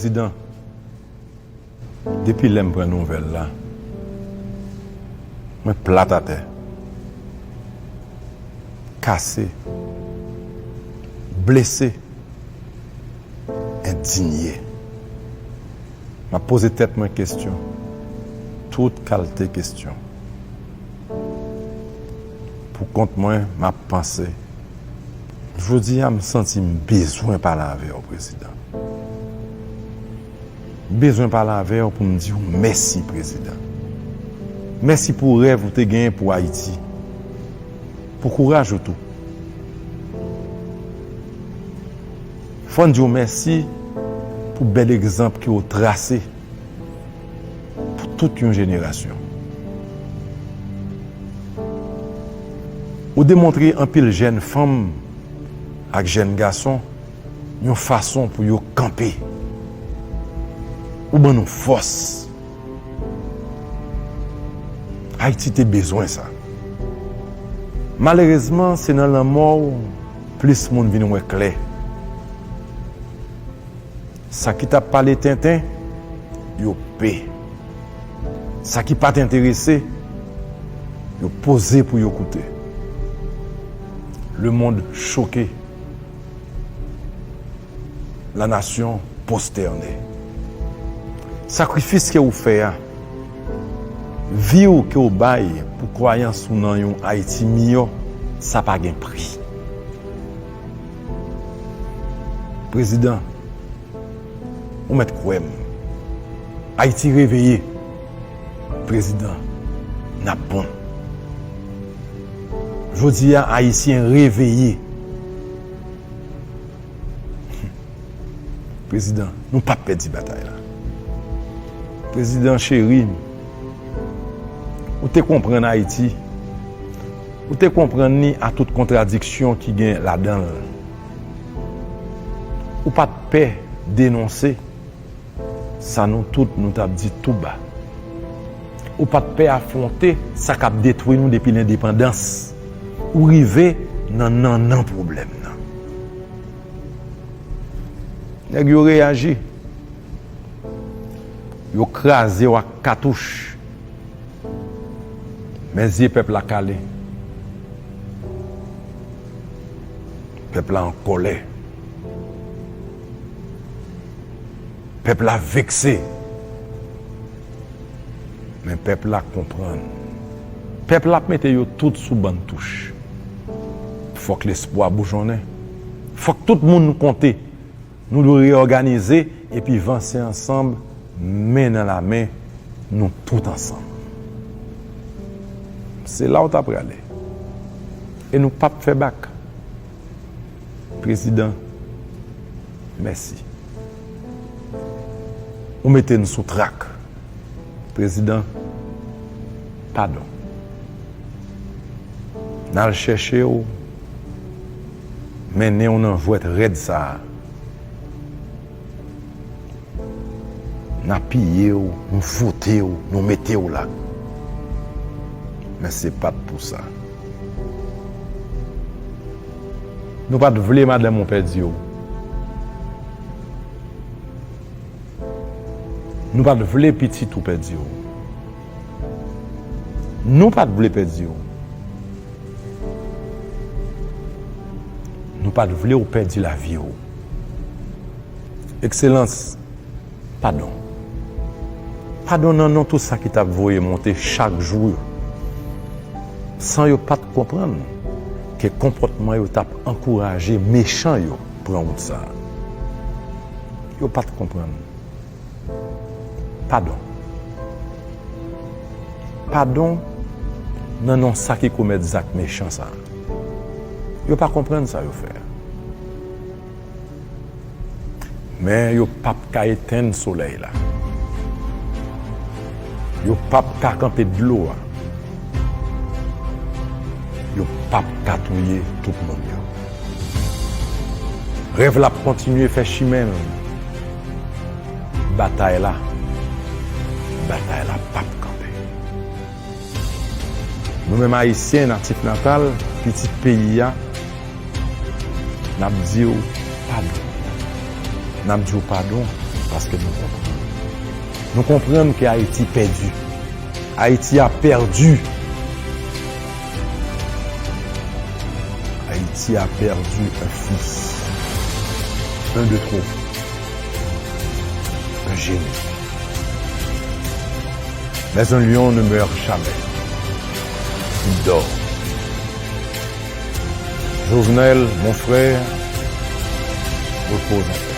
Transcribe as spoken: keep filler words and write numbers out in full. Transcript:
Prezidan, depi lè m pran nouvèl la, mwen plat atè, kase, blese, endinye. M ap poze tèt mwen kesyon, tout kalte kesyon. Pou kont mwen, m ap panse. Jodi a, m santi m bezwen pale avè w, Prezidan. M bezwen pale avè w pou m di w mèsi, Prezidan. Mèsi pou rèv ou te genyen pou Ayiti. Pou kouraj ou tou. Fò n di w mèsi pou bèl egzanp ke w trase pou tout yon jenerasyon. Ou demontre anpil jèn fanm ak jèn gason yon fason pou yo kanpe. Ou ban nou fòs. Ayiti te bezwen sa. Malerezman, se nan lanmò w plis moun vin wè klè. Sa ki t ap pale tenten, yo pe. Sa ki pa t enterese, yo poze pou yo koute. Le monde choqué. La nation prosternée. Sakrifis ke ou fè a, vi w ke w bay pou kwayans ou nan yon Ayiti miyò, sa pa gen pri. Prezidan, ou mèt kwè m. Ayiti reveye. Prezidan, n ap bon. Jodi a, Ayisyen reveye. Prezidan, nou p ap pèdi batay la. Prezidan cheri, ou te konprann Ayiti. Ou te konprann li a tout kontradiksyon ki gen ladan l. Ou pa t pè denonse sa nou tout nou t ap di tou ba. Ou pa t pè afwonte sa k ap detwi nou depi lendepandans. Ou rive nan nannan pwoblèm nan. Nèg yo reyaji. Yo kraze w ak katouch. Men zye pèp la kale. Pèp la an kòlè. Pèp la vekse. Men pèp la konprann. Pèp la ap mete yo tout sou bann touch. Fòk lespwa boujonnen. Fòk tout moun konte. Nou dwe reyòganize epi vanse ansanm, men nan lamen, nou tout ansanm. Se la w ta prale. E nou p ap fè bak. Prezidan, mèsi. Ou mete n sou trak. Prezidan, padon. N al chèche w, mennen w nan jwèt rèd sa a. N apiye w, nou vote w, nou mete w la. Men se pa t pou sa. Nou pa t vle madanm ou pèdi w. Nou pa t vle pitit ou pèdi w. Nou pa t vle pèdi w. Nou pa t vle w pèdi lavi w. Ekselans, padon. Padon nan non tout sa ki t ap voye monte chak jou yo. San yo pa t konprann ke konpòtman yo t ap ankouraje mechan yo pran wout sa a. Yo pa t konprann. Padon. Padon nan non sa ki komèt zak mechan sa a. Yo pa konprann sa yo fè a. Men yo p ap ka etenn solèy la. Yo p ap ka kanpe dlo a. Yo p ap ka touye tout moun yo. Rèv la ap kontinye fè chimen l. Batay la, batay la p ap kanpe. Nou menm Ayisyen natif natal, pitit peyi a, n ap di w padon. N ap di w padon Paske nou konprann. Nou konprann ke Ayiti pèdi. Ayiti a pèdi. Ayiti a pèdi un fils. Un de trop. Un génie. Mais un lion ne meurt jamais. Il dort. Jovenel, mon frère, repose en paix.